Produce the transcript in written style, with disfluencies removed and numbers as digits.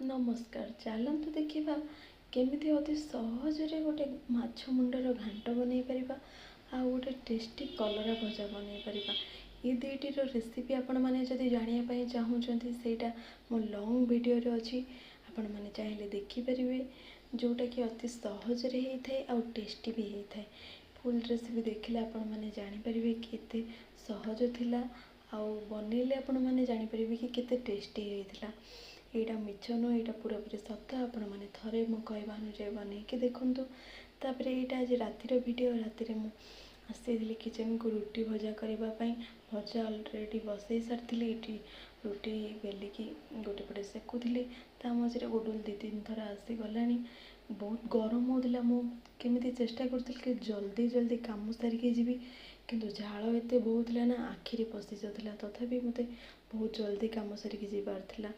ନମସ୍କାର, ଚାଲନ୍ତୁ ଦେଖିବା କେମିତି ଅତି ସହଜରେ ଗୋଟେ ମାଛ ମୁଣ୍ଡର ଘାଣ୍ଟ ବନେଇ ପାରିବା ଆଉ ଗୋଟେ ଟେଷ୍ଟି କଲରା ଭଜା ବନେଇ ପାରିବା। ଏ ଦୁଇଟିର ରେସିପି ଆପଣମାନେ ଯଦି ଜାଣିବା ପାଇଁ ଚାହୁଁଛନ୍ତି, ସେଇଟା ମୋ ଲଙ୍ଗ୍ ଭିଡ଼ିଓରେ ଅଛି, ଆପଣମାନେ ଚାହିଁଲେ ଦେଖିପାରିବେ, ଯେଉଁଟାକି ଅତି ସହଜରେ ହେଇଥାଏ ଆଉ ଟେଷ୍ଟି ବି ହେଇଥାଏ। ଫୁଲ୍ ରେସିପି ଦେଖିଲେ ଆପଣମାନେ ଜାଣିପାରିବେ କେତେ ସହଜ ଥିଲା ଆଉ ବନେଇଲେ ଆପଣମାନେ ଜାଣିପାରିବେ କି କେତେ ଟେଷ୍ଟି ହେଇଥିଲା। ଏଇଟା ମିଛ ନୁହେଁ, ଏଇଟା ପୁରାପୁରି ସତ। ଆପଣମାନେ ଥରେ ମୋ କହିବା ଅନୁଯାୟୀ ବନେଇକି ଦେଖନ୍ତୁ। ତାପରେ ଏଇଟା ଆଜି ରାତିର ଭିଡ଼ିଓ। ରାତିରେ ମୁଁ ଆସିଯାଇଥିଲି କିଚେନ୍କୁ ରୁଟି ଭଜା କରିବା ପାଇଁ। ଭଜା ଅଲରେଡ଼ି ବସେଇ ସାରିଥିଲି, ଏଠି ରୁଟି ବେଲିକି ଗୋଟେ ପଟେ ସେକୁଥିଲି। ତା ମଝିରେ ଗୁଡୁଲ 2 3 ଥର ଆସିଗଲାଣି। ବହୁତ ଗରମ ହେଉଥିଲା। ମୁଁ କେମିତି ଚେଷ୍ଟା କରୁଥିଲି କି ଜଲ୍ଦି ଜଲ୍ଦି କାମ ସାରିକି ଯିବି, କିନ୍ତୁ ଝାଳ ଏତେ ବହୁଥିଲା ନା ଆଖିରେ ପଶିଯାଉଥିଲା। ତଥାପି ମୋତେ ବହୁତ ଜଲ୍ଦି କାମ ସାରିକି ଯିବାର ଥିଲା।